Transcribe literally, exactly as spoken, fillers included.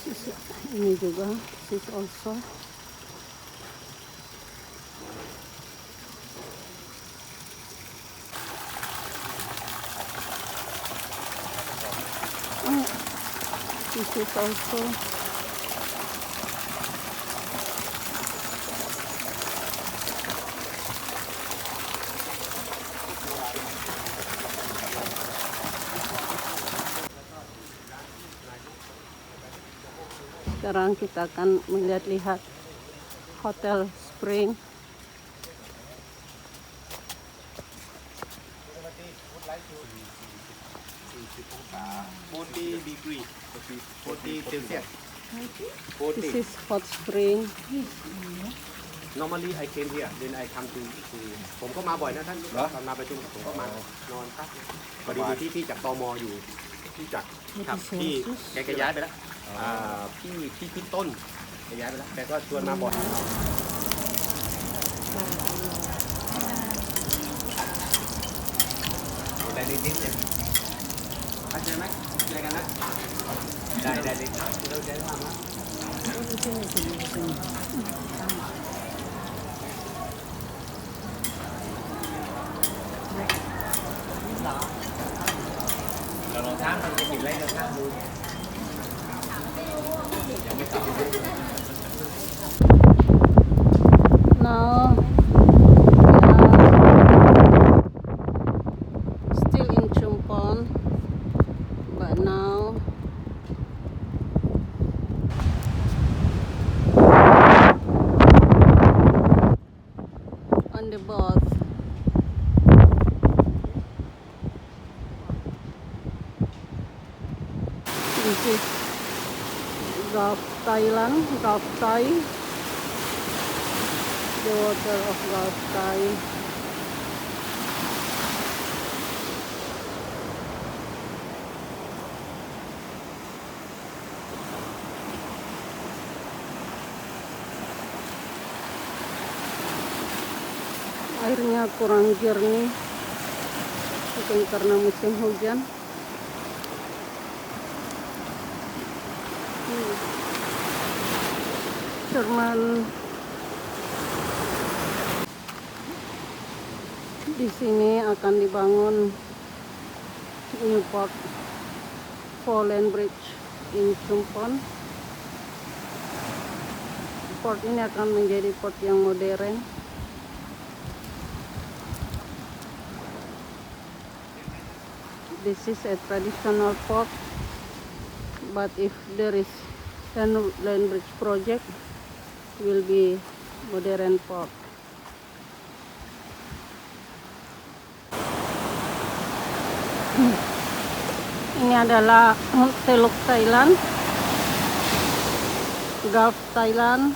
Ini juga, this also. Oh, this is also. Sekarang kita akan melihat-lihat Hotel Spring. Forty degree, forty Celsius. This forty. Is hot spring. Normally I came here, then I come to, to ผมก็มาบ่อยนะท่าน เหรอ ตอนมาประชุมผมก็มา อ๋อ นอนพัก พอดีมีที่ที่จาก ตม อยู่ ที่จาก ครับ ที่ แก แกย้ายไปแล้ว อ่า พี่ พี่ พี่ต้น แกย้ายไปแล้ว แกก็ชวนมาบ่อย ได้นิดๆ เนี่ย เข้าใจไหม เข้าใจกันนะ ได้ ได้ ได้ ได้ ได้ ได้ ได้ ได้ เราลองข้ามมันจะกินอะไร เราข้ามดู Now, we are still in Chumphon, but now on the boat. This is Gulf Thailand, Gulf Thai, the water of Gulf Thai. Airnya kurang jernih, mungkin karena musim hujan. Hmm. Cuman di sini akan dibangun New Port, four lane bridge in Chumphon. Port ini akan menjadi port yang modern. This is a traditional port, but if there is a new lane bridge project, will be modern port. Ini adalah Teluk Thailand, Gulf Thailand.